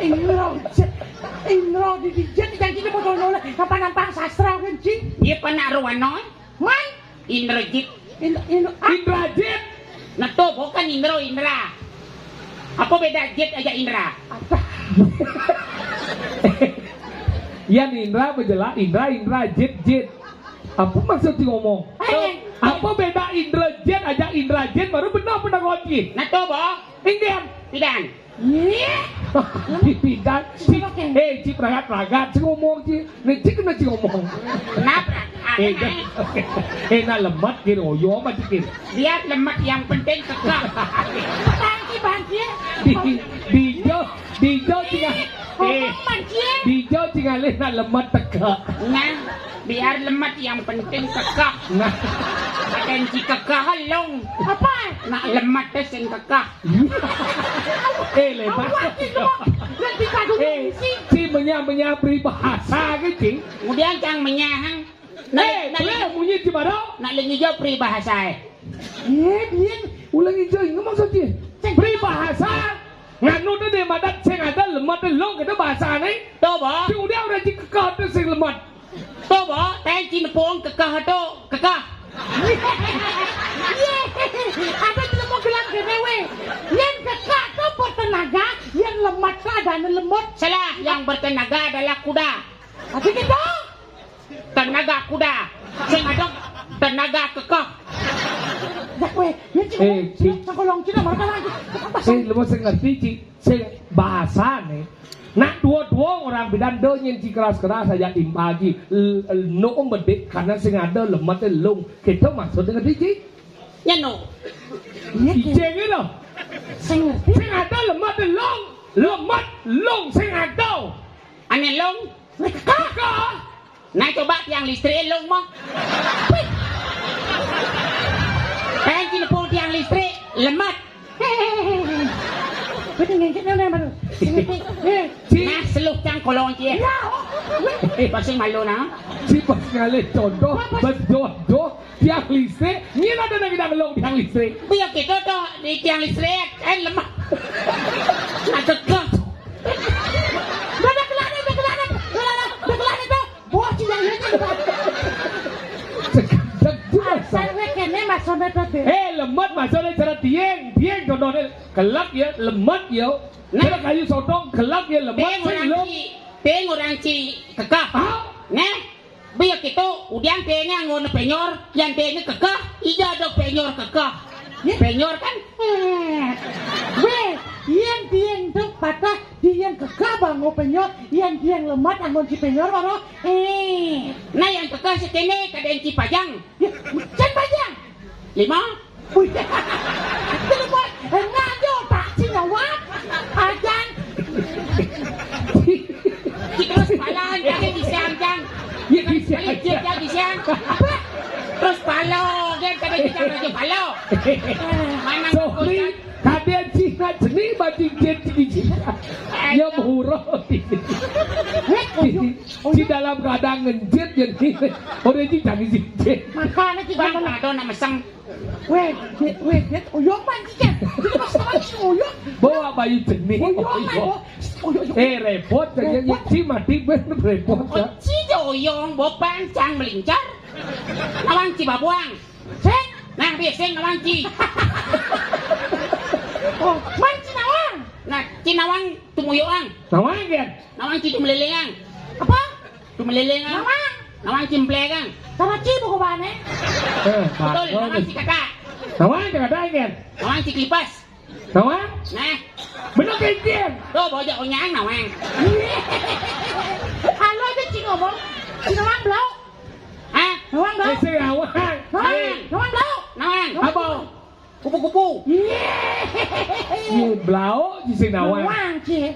Inrojet. Inro di dijet yang kita mau nolak. Nampak-nampak sastra kan, Ci? Ye, panak rawano. Man? Indrajit. In, in, ah. Indrajit. Nah, tuh, bukan Indro, Indra. Apa beda jit aja Indra? Apa? Yan Indra, bejelas Indra, Indra, jit, jit. Apa maksud si ngomong? Eh, apa beda Indra jit aja Indra jit, baru benar pendapat. Nah, tuh, Bo. Inggian. Pidan. Iya. Pidan. Ci, eh, Ci, peragat-peragat. Ci ngomong, Ci. Nih, Ci kena Ci ngomong. Kenapa? Eh, eh, nak lemat, kira oyo apa, Ci, kira? Biar lemat, yang penting kekeh. Bangki, bangki. Di, di jo, di jo, Ci, eh, di jo, Ci, ngalih nak lemat teka. Nah, biar lemat, yang penting kekeh. Nah. Ada yang Ci kekeh, long. Apa? Nak lemat, tes yang kekeh. Eh, lebat. Awak ni semua. Nak dikandung Eh, isi. Ci menyah-menyah peribahasa ke, Ci? Kemudian cang menyah, hang. Eh, nak boleh munyi di mana? Nak lengi jo peribahasa, eh. Eh, bien. Ulang hijau ini maksudnya. Cek. Peribahasa. Nganu tu dia madat sing ada lemat tu long kita bahasa ni. Tuh, Bo. Sing udah orang Ci kekeh tu sing lemat. Tuh, Bo, teh Ci nepung kekeh tu, kekeh. Ye, ada jelema gelang gede, weh. Yang kekeh tu bertenaga, yang lemat tu ada lemot. Salah, yang bertenaga adalah kuda. Tapi gitu. Tenaga kuda. Sing ada tenaga kekeh. Dak, weh, ya, Ci, eh, Ci, Ci, sekolong Cina, mereka lagi. Apa sih? Eh, lu mesti ngerti, Ci. Sing bahasane. Nak dua-dua orang bidan do nyen Ci keras-keras aja timpal Ci. L-, l-, no bedik karena sing ada lemat long. Kita maksud dengan Ci. Nyeno. Iya, Ci. Ije gitu. Sing ngerti. Sing ada lemat long. Lemat long sing ada. Ane long. Kaka. Nah, coba tiang listrik long mah. Pengen Ci nepung tiang listrik, lemat. Betul ngengkit nang baru. Nah, seluh cang kolong Ci. Ya. Eh, pasti malu nah. Ci pas ngalih contoh, bedoh-doh, tiang listrik, nyen ada nang idang long tiang listrik. Biar gitu tuh, di tiang listrik, eh, lemak. Nah, kekeh. Dah, dah, kelana, dah, kelana, dah, kelana, dah, kelana, dah. Bos, Ci, yang ini, Ci. Cedek juga, asal weh kene masone tadi. Eh, lemat masone cara dieng, dieng contohnya kelak ya, lemat ya. Nah. Cara kayu sotong kelak ya, lemat. Teng orang lo. Ci, teng orang Ci kekeh. Ah? Nah, biar gitu, udian tengnya ngono penyor, yang tengnya kekeh, ija dok penyor kekeh. Ya. Penyor kan? Eh. Weh, yang dieng tu patah, dieng kekeh bango penyor, yang dieng lemat angon Ci penyor baru. Eh. Nah, yang kekeh si kene kada yang Ci pajang. Ya, Ci pajang. Lima. Wih. Itu lepas. Enggak ada otak Ci nyawat. Pajang. Ci terus pala, jangan disang, jang. Ya, bisa. Balik dia, jang, disang. Terus pala, dia kada disang aja pala. Mana sorry, kau, jang? Kadean Cina jenih baju jet tinggi Cina. Ya murah. Weh, Ci dalam keadaan ngenjit jadi. Ora ci jangan jinjit. Makane ci Bang, ada nak meseng. Weh, weh, weh, weh, uyung, Bang, ci. Ci meseng, ci uyung. Bawa bayi jenih. Uyung, uyung. Uyung, uyung. Eh, repot aja. Repot. Ci mati ben repot. Oh, ya. Ci yo uyung, bo pancang melincar. Nawang ci babuang. Sing, nah, piye sing nawang ci. Oh, man ci nawang. Nah, ci nawang tumuyuang. Nawang, kan? Nawang ci tumelelengang. Apa? Tumelelengang. Nawang. Nawang ci mplekang. Sama ci buku bane. Eh, betul, nawang ci kata. Nawang ci kata, kan? Nawang ci klipas. Nawang? Nah. Bener, kan? Tuh, bojok onyang nawang. Halo aja ci ngomong. Ci nawang, blau. Hah? Nawang, blau. Eh, sing nawang. Nawang, eh, nawang, blau. Nawang. Apa? Kupu-kupu. Iya, blau ci sing nawang. Nawang, ci.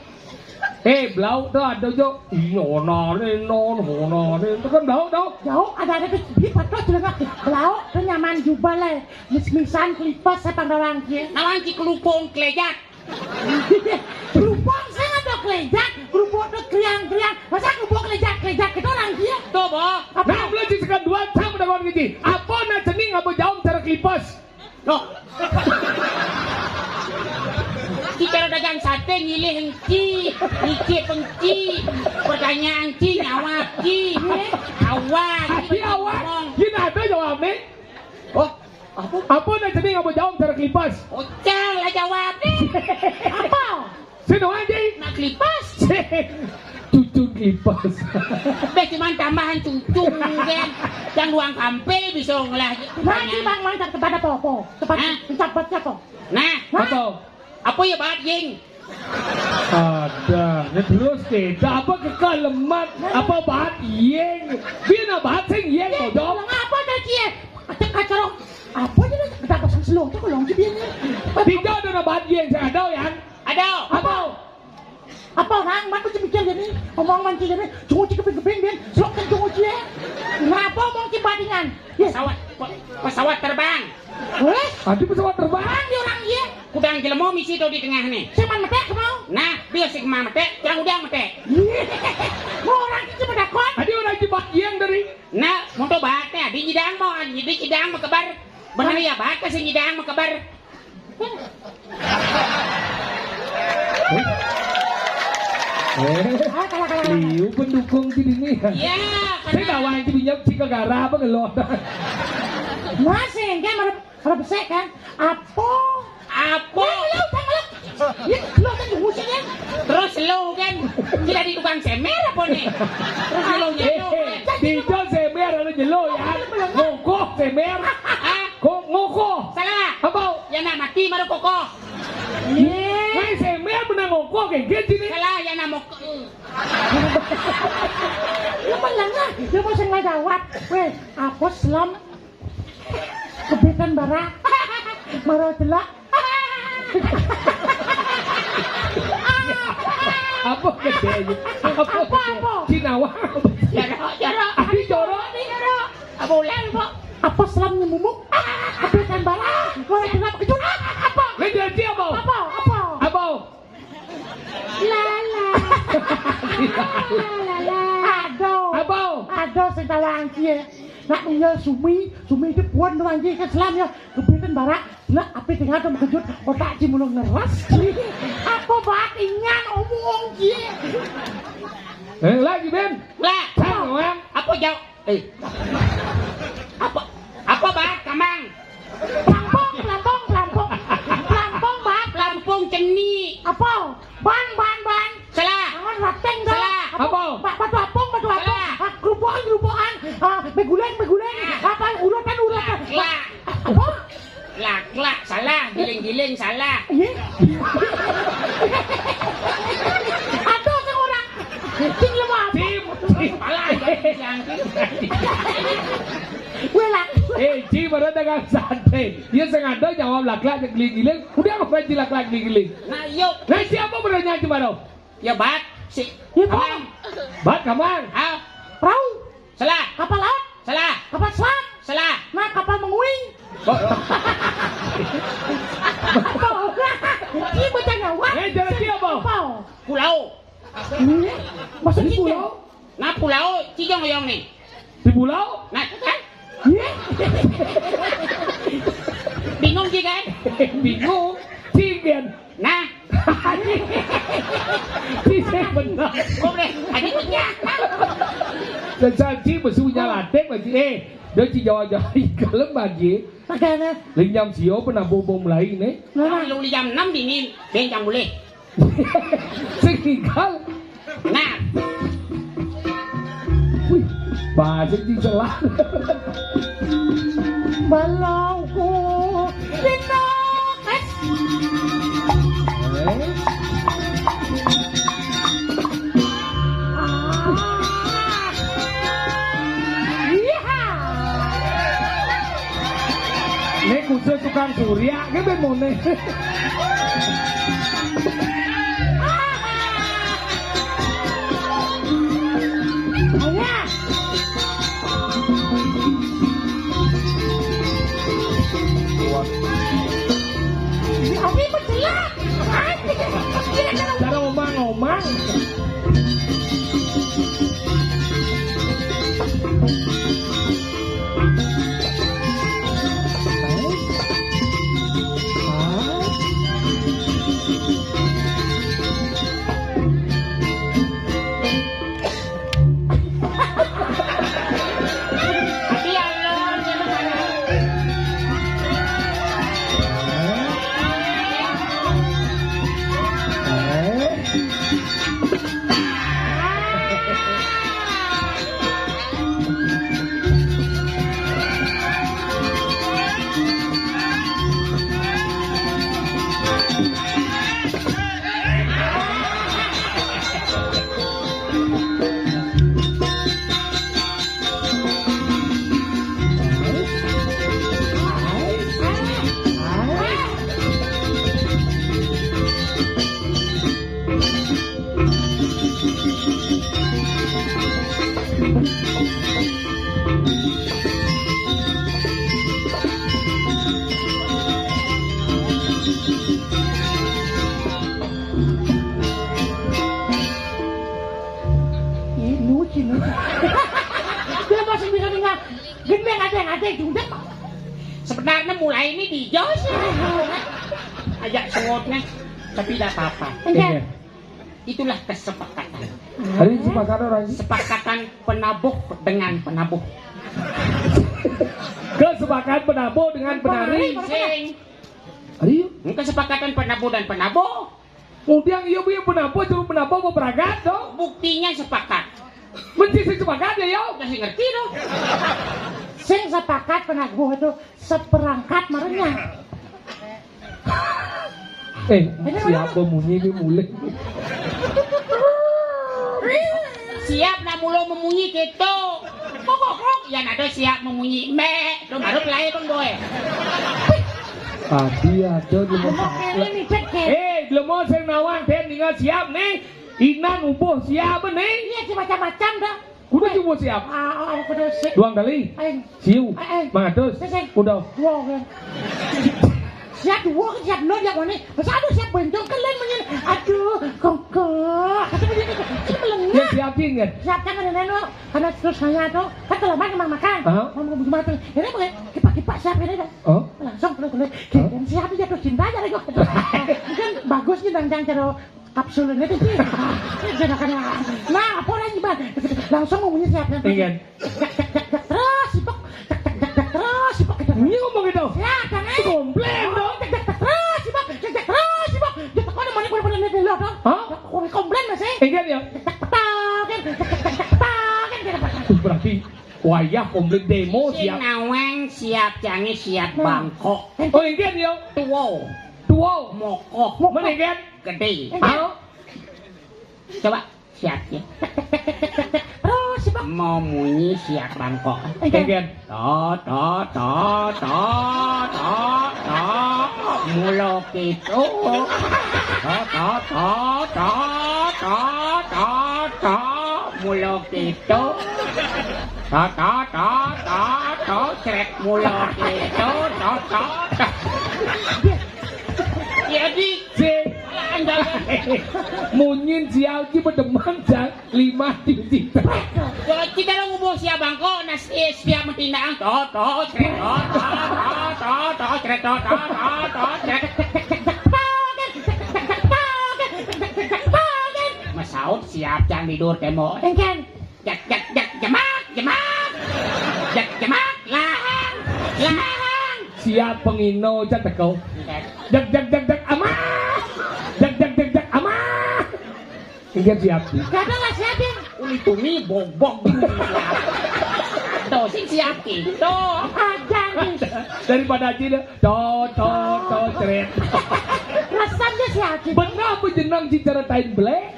Eh, blau to ada jo. Iya, onane, non, onane. Itu kan blau to. Jauh, ada, ada di, di patok juga. Blau to nyaman jubah le. Mis-misan klipes saya pang nawang, ci. Nawang ci kelupung klejak. Kelupung saya ada klejak. Kelupung to kriang-kriang. Masa kelupung klejak-klejak itu orang dia? Tuh, Bo. Apa? Nah, belum ci sekan dua jam udah kawan kecil. Apa nak cening apa jauh cara klipes? Loh. Ci cara dagang sate ngilih engci, ngicip engci, pertanyaan ci, nyawab ci. Awak. Ati awak. Ngomong. Gini ada jawabnya. Oh, apa? Apa nak cening apa jauh cara klipes? Ucang lah jawab ni. Apa? Sing nawang, ci. Nak klipas. Cucung klipas. Beh, cuman tambahan cucung, kan. Yang ruang kampil bisa ngelah. Nanti bang, bang, tempat apa, apa? Tempat, hah? Tempat apa? Nah. Apa? Apa ya, Bat Ying? Ada, ya terus kita apa kekal lemat? Nah. Apa Bat Ying? Bina Bat sing Ying, ya, bodoh. Ngapa dah cie? Kacau, kacau. Apa je dah? Kenapa sing slow tu kalau dia ni? Tidak ada Bat Ying, saya ada, ya. Ada. Apa? Apa orang? Mak mesti mikir jadi. Omong manci jadi. Cuma cik keping-keping, Bin. Selok kan cuma cik. Ngapa omong cik bandingan? Ya. Pesawat, pe-, pesawat terbang. Weh? Ada pesawat terbang? Orang dia orang, iya. Kudang jelema misi tu di tengah ni. Sing man metek kemau? Nah, dia sing man metek, yang udah metek. Mau orang kita berdakwah. Ada orang cik Bat Ying dari. Nah, mau tu Bat ni, di nyidang mau, di nyidang mau kebar. Benar ya, Bat, ke sing nyidang mau kebar. Eh, liu pendukung ci dini. Ya, saya nawang ci minyak ci kegara apa ngelot. Masih, kan, mana, mana besek, kan? Apa? Apa? Ya, ya, udah, ngelot. Ya, lo kan musik, kan? Terus lo, kan, tidak di tukang semer apa ni? Terus lo, eh, nyelok, eh, kan? Tidak semer, lo nyelok, ya. Ngongkoh semer. Hah? Kok ngoko? Salah. Apa? Ya nak mati baru koko. Weh, semer benar ngoko, gengge sini. Salah, ya nak moko. Lu melengah, lu mau sing jawab. Weh, apa selam? Kebitan bara. Maro delok. Apa gedenya? Apa, apa, gedenya? Apa? Ci nawang. Jorok, jorok. Adi jorok. Adi jorok. Apa ulah, Pak? Apa selam nyemumuk? Apa kan bala? Kalau kenapa kejut? Apa? Lagi dia apa? Apa? Apa? Apa? Lala. Lala, lala. Aduh. Apa? Aduh, sing tawang cie. Nak nunggal sumi, sumi itu puan doang cie, kan selam ya. Kepiting barak, lah, apa tinggal tu kejut, otak ci mulu ngeras. Apa batingan omong cie? Eh, lagi, Ben. Lah. Sang, Wang. Apa jawab? Eh. Apa? Apa, Bat? Kamang. Pelampung, pelampung, pelampung. Pelampung, Bat. Pelampung ceni. Apa? Ban, ban, ban. Salah. Angan rateng dah. Salah. Apa? Apa? Ba-, batu apung, batu apung. Salah. Ah, kerupuan, kerupuan. Ah, beguling, beguling. Apa? Urutan, urutan. Lah. Apa? Laklak, salah. Giling-giling, salah. Iya. Ada seorang. Cing lemah. Cing, cing, pala, yang, yang. Weh, lak. Eh, Ji, baru dagang sate. Dia sengaja jawab laklak, giling-giling. Udah apa, Ji, laklak, giling-giling? Nah, yuk. Nah, siapa bertanya, Ji, baru? Ya, Bat. Si, ya, Bat. Kamang. Bat, Kamang. Ah. Perahu. Salah. Kapal laut. Salah. Kapal selam. Salah. Nah, kapal menguing. Oh. Apa? Ini bocah nyawa. Eh, jalan dia apa? Apa? Pulau. Ini? Maksudnya pulau? Nah, pulau. Yang nih. Di pulau? Nah, itu kan. Iya. Bingung sih kan? Bingung. Sih kan. Nah. Sih benar. Kok deh, ada punya. Dan janji besunya latih masih eh, dia ci Jawa-Jawa kalem bagi. Makanya. Linyam sio pernah bobong mulai nih. Nah, lu linyam enam dingin, bencang boleh. Sing tinggal. Nah. Wih, bahasa di celah. Balongku. Dino. Eh. Ah. Iya. Nek khusus tukang surya, ki ben mone. Ayo. Tapi mencelak. Cara ngomong-ngomong. Inu, inu. Dia masih bisa dengar. Gendeng ada-ada juga. Sebenarnya mulai ini di jos. Ajak sewotnya. Tapi tidak apa-apa. Enggak. Iya. Itulah kesepakatan. Hari ini sepakatan orang ini. Sepakatan penabuh dengan penabuh. Kesepakatan penabuh dengan penari. Penari, penari. Sing. Hari ini. Kesepakatan penabuh dan penabuh. Kemudian iya, iya, penabuh, juru penabuh mau berangkat, dong. Buktinya sepakat. Mesti sing sepakat ya, yo. Udah sing ngerti, dong. Sing sepakat penabuh itu seperangkat merenya. Eh, ini siapa mana? Munyi ini mulai? Siap nak mula memunyi gitu. Kok, kok, kok? Ya, nak ada siap memunyi. Mek. Lo baru kelai, Bang Boy. Tadi ada di rumah. Ini nih, cek, cek. Eh, belum mau sing nawang, Den, tinggal siap nih. Inan ubuh siap nih. Iya, sih macam-macam dah. Kudu coba siap. Ah, ah, kudu siap. Duang kali. Ayo. Siu. Eh, eh. Mangatus. Sing, sing. Udah. Dua, kan. Siap dua, kan siap nol, siap mana? Masa aduh, siap bencong, kalian menyen. Aduh, kongkok. Kata begini, sini melengah. Ya, siapin, kan? Siapkan ada neno. Karena terus saya tuh, kan terlambat emang makan. Aha. Mau mau makan. Ini pakai kipak-kipak siap ini dah. Oh. Langsung terus terus. Hah? Dan siap jatuh cinta aja kok. Kan bagus nih, Bang, jangan cara kapsul ini tuh sih. Jangan kena. Nah, apa lagi, Bang? Langsung ngomongnya siap, siap. Iya. Jak, jak, jak, jak, terus, sibuk. Jak, jak, jak, jak, terus, sibuk. Ini ngomong gitu. Siap, kan, eh? Komplain dong. Jak, jak, jak, terus, sibuk. Jak, jak, terus, sibuk. Dia tak ada mana, mana, mana, mana, mana, hah? Komplain masih. Iya, iya. Jak, jak, petak, kan? Jak, jak, jak, jak, petak, kan? Dia dapat. Tuh, berarti wayah komplit demo. Sing siap. Nawang siap, jange siap. Nah. Bangkok. Oh, inggih ya. Tuwo. Tuwo. Mokoh. Mokoh. Mriki. Gedhe. Inggih. Halo. Coba siap ya. Terus, Bang. Mau munyi siap bangkok. Inggih. Inggih. To, to, to, to, to, to. Mula keto. To, to, to, to, to, to, to. Mula keto. Ta, ta, ta, ta, ta, cret mula keto, ta, ta, ta. Ya, di, di. Munyin siap ki pedeman, Jang. Lima diuji. Yo, kita lo ngubuh siap bangko, nas, eh, siap mentindaang. To, to, cret, to, to, to, to, to, cret, to, to, to, to, cret. Masaut siap, Jang, tidur tembok. Engken. Jak, jak, jak, jemak, jemak. Jak, jemak, lahang, lahang. Siap pengino, Jang, teko. Engken. Jak, jak, jak, jak, amah. Jak, jak, jak, jak, amah. Engken siap. Kadang lah siap, ya. Uli tuni bobok gini siap. Tuh, sing siap gitu. Ada nih. Daripada aja deh. To, to, to, cret. Rasanya siap gitu. Bener apa jeneng si ceritain belek?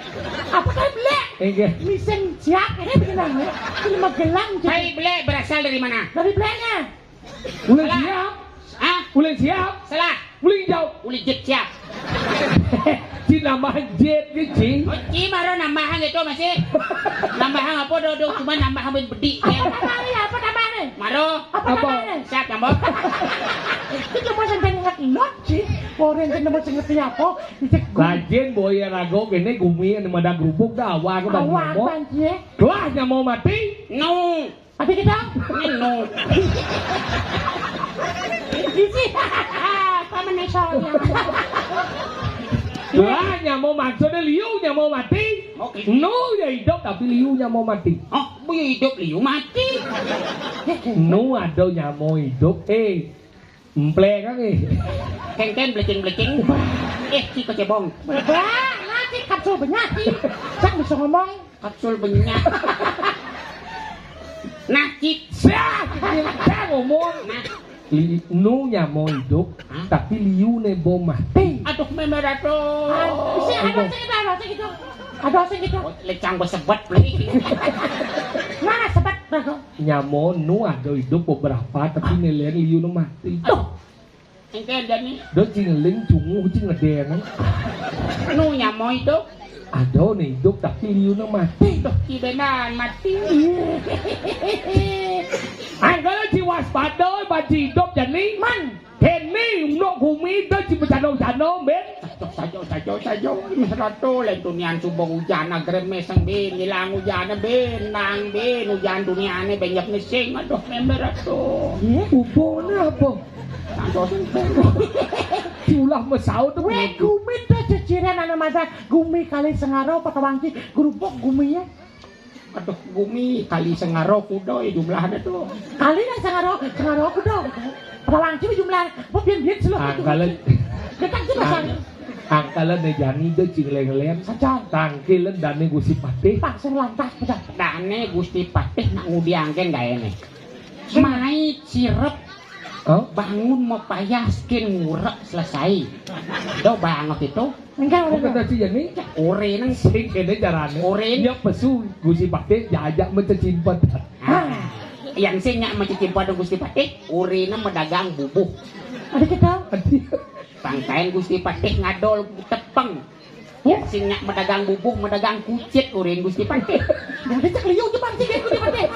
Apa kan belek? Engken. Misen siap ini benar ya. Ini Magelang gitu. Tai belek berasal dari mana? Dari beleknya. Ulin siap. Hah? Ulin siap. Salah. Ulin jauh. Uli jit siap. Ci nambahan jit ni, Ci. Oh, Ci maro nambahan gitu masih. Nambahan apa, do, do, cuma nambahan bedi, ya. Apa namanya? Apa namanya? Maro. Apa Apa? Namanya? Siap, nambah. Itu cuma sampai ingat lot, Ci. Orang yang nemu ngerti apa? Dicek gua. Rajin boya rago kene gumi anu madag grubug dah, awak aku dah Awak nyoba. Bang, Ci. Kelah nyamau mati. No. Tapi kita Neno. Isi. Apa meneh soalnya? Lah, nyamau maksudnya liu, nyamau mati. Oke. Nu ya hidup tapi liu nyamau mati. Oh, bu ya hidup liu mati. Nu ada nyamau hidup, eh, emplek kan, eh. Kengken blecing-blecing. Eh, ci kecebong. Bah, nanti kapsul benyaki. Cak bisa ngomong. Kapsul benyak. Nah, cit. Sah, cit, cit, ngomong. Nah. Li-, nu nyamau hidup, hah? Tapi liu ne bo mati. Aduh, memer atuh. Ah, isi, ada sing gitu, ada sing gitu. Ada sing gitu. Oh, lecang besebet, beli. Mana sebet, Bang? Nyamau nu ada hidup beberapa, tapi nelen liu nu mati. Aduh. Engke jani. Do ci ngeling cunguh ci ngedeng. Nu nyamau hidup. Ada ne hidup tapi liu ne mati. Duh, ci benan mati. Angkala ci waspada, baji hidup jani. Man. Kene unuk gumi do ci becano-cano, Ben. Sajo, sajo, sajo, sajo. Mesra to, len tunian subuh ujan, agremes, Ben. Ilang ujan, Ben. Nang, Ben. Ujan duniane, Ben, nyep nesing. Aduh, member atuh. Iya, ubone apa? Diulah mesaut. Weh, gumi to ceciran anu madan gumi kali Sengaro, Petawangci, Grubuk gumi ya. Aduh, gumi kali Sengaro kuda ya jumlahnya tuh. Kali lah Sengaro, Sengaro kuda. Petawangci jumlah, apa biar biar selo. Angkala. Getang sih pasang. Angkala ne jani de ci ngeleng-ngeleng. Sajan. Tangkilen dane Gusti Patih. Langsung lantas, udah. Dane Gusti Patih nak ngudiangken gaene. Mai cirep. Hah? Bangun mau payah skin ngurek selesai. Do banget itu. Enggak, enggak. Bukan tadi ya nih. Ore nang sing kene carane. Ore. Ya pesu Gusti Patih jajak mencecimpet. Ah. Yang sing nyak mencecimpet Gusti Patih, orene medagang bubuh. Ada kita. Pangkain Gusti Patih ngadol tepeng. Ya, sing nyak medagang bubuh, medagang kucit, urin Gusti Patih. Jadi cek liu je bang, cek Gusti Patih.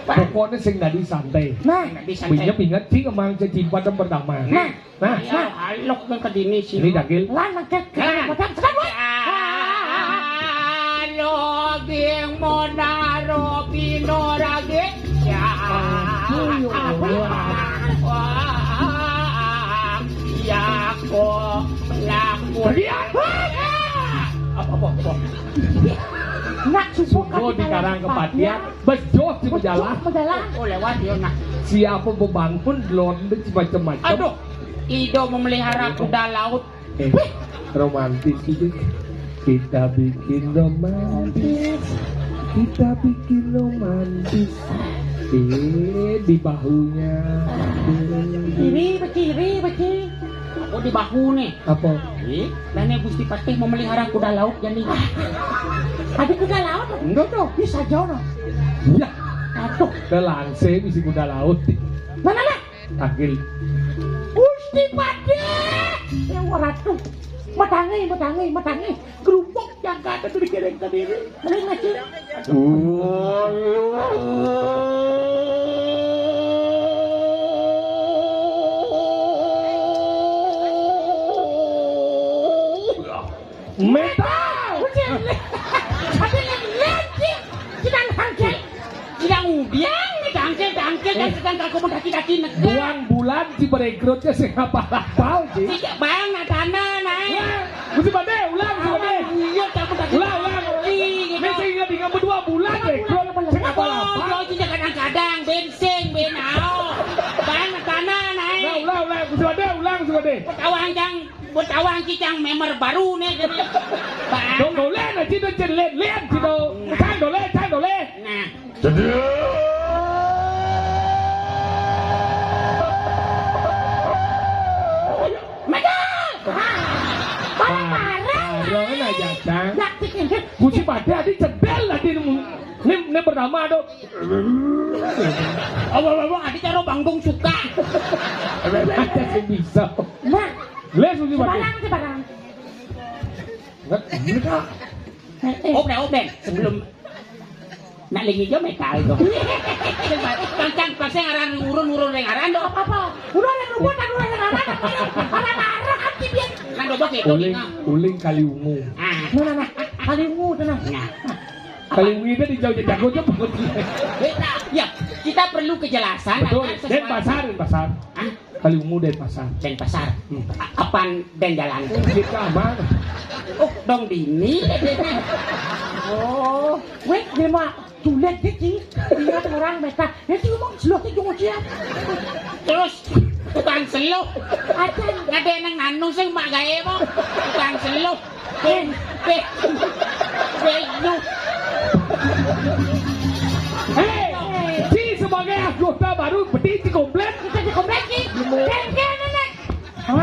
Pokoknya sing tadi santai. Nah. Sing tadi santai. Punya ingat sing emang cecimpat yang pertama. Nah. Nah. Ya, alok ke kedini sih. Ini dagil. Lan nangkep. Lan. Macam sekarang, woi. Alok yang modaro pino rage. Ya. Aduh, ya Allah. Wah, ya kok laku. Jadi apa? Apa, apa, apa? Nak subuh. Subuh di Karang Kepatian, bes jos di Majalah. Majalah. Oh, lewat ya, nak. Siapa bebangun, londe, macam-macam. Aduh, Ido memelihara kuda laut. Eh, romantis itu. Kita bikin romantis. Kita bikin romantis. Eh, di bahunya. Kiri, kiri, kiri. Oh, di bahu nih. Apa? Eh, dane Gusti Patih memelihara kuda laut jadi. Ada kuda laut? Enggak dong. Bisa jauh dong. Ya. Aduh. Kelangse bisi kuda laut. Mana, mana? Tagil. Gusti Patih! Ya, ratu. Matangi, matangi, matangi. Gerupuk jagat itu dikirim ke diri. Beli nasi. Metal. Udah, udah. Tapi yang lain sih, sedang tangkil. Sedang udiang nih, tangkil, tangkil, dan sedang kaku mendaki-daki negara. Buang bulan si berekrutnya sing apal-apal, Ji. Bang, nah tanah naik. Wah, Gusti Bade, ulang, Gusti Bade. Iya, kamu tadi. Ulang, ulang. Iya, gitu. Ini sing ingat, ingat berdua bulan rekrut, sing apal-apal. Oh, iya, kadang-kadang, bensin, benao. Bang, nah tanah naik. Nah, ulang, ulang, Gusti Bade, ulang, Gusti Bade. Tawang, Jang. Buat awang cicang member baru nih, gini. Bang. Dong, dole, nah, Cito, Cito, lihat, lihat, Cito. Cang, dole, cang, dole. Nah. Jadi. Megal. Parah-parah. Parah aja, Cang. Yakti ini. Gusti Bade, adi cedel, adi nemu. Ini, ini pertama, dong. Allah, Allah, adi caro bangdung suka. Ada sih bisa. Nah. Les, Gusti Bade. Sebarang, sebarang. Enggak, enggak. Eh, eh. Obeng, obeng. Sebelum nak lagi jo metal tu. Pancang, pancang aran urun, urun ring aran tu. Apa-apa. Udah ada rumput, ada orang aran. Aran, aran, aran, aran, aran. Nang dobok itu, uling, nah. Uling kali ungu. Ah. Nah, nah, nah. Kali ungu tu nah. Nah. Kali ungu itu di jauh jago je pokoknya. Beda. Ya, kita perlu kejelasan. Betul. Agar sesuatu. Denpasar, Denpasar. Hah? Kali ungu Denpasar. Denpasar. Hmm. A-, apaan Denjalan? Kita aman. Oh, dong dini. Oh, wait, dia mah tulet dia, Ci. Ingat orang meta. Ya, Ci, ngomong, seluruh Ci, ngomong siap. Terus, tukang seluh. Ada. Nggak ada yang nanu sih, mak gaya, Bang. Tukang seluh. Beng, beng, beng, lu. Hei, Ci sebagai anggota baru, beti Ci komplain. Kita Ci komplain, Ci. Beng, beng, nenek. Mau,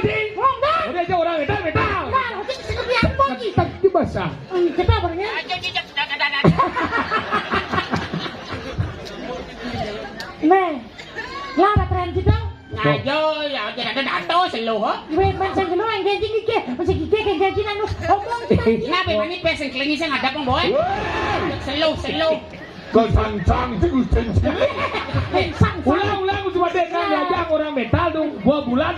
Ci? Mau, enggak. Udah aja orang, metal, metal. Enggak, Ci, seperti apa, Ci? Tapi basah. Hmm, kita barunya. Ayo, Ci, jangan, jangan, jangan. Nih, lah, ada tren kita. Nah, yo, ya, jangan ada dato, seluh, ho. Weh, man sing kena yang ganti gigi, masih gigi yang ganti nanu. Omong kita. Kenapa, man, ini pes yang kelingi saya ngadap, Bang Boy? Seluh, seluh. Kau sancang, Ci, Ci. Ulang, ulang, Gusti Bade, kan diajak orang metal tu, dua bulan.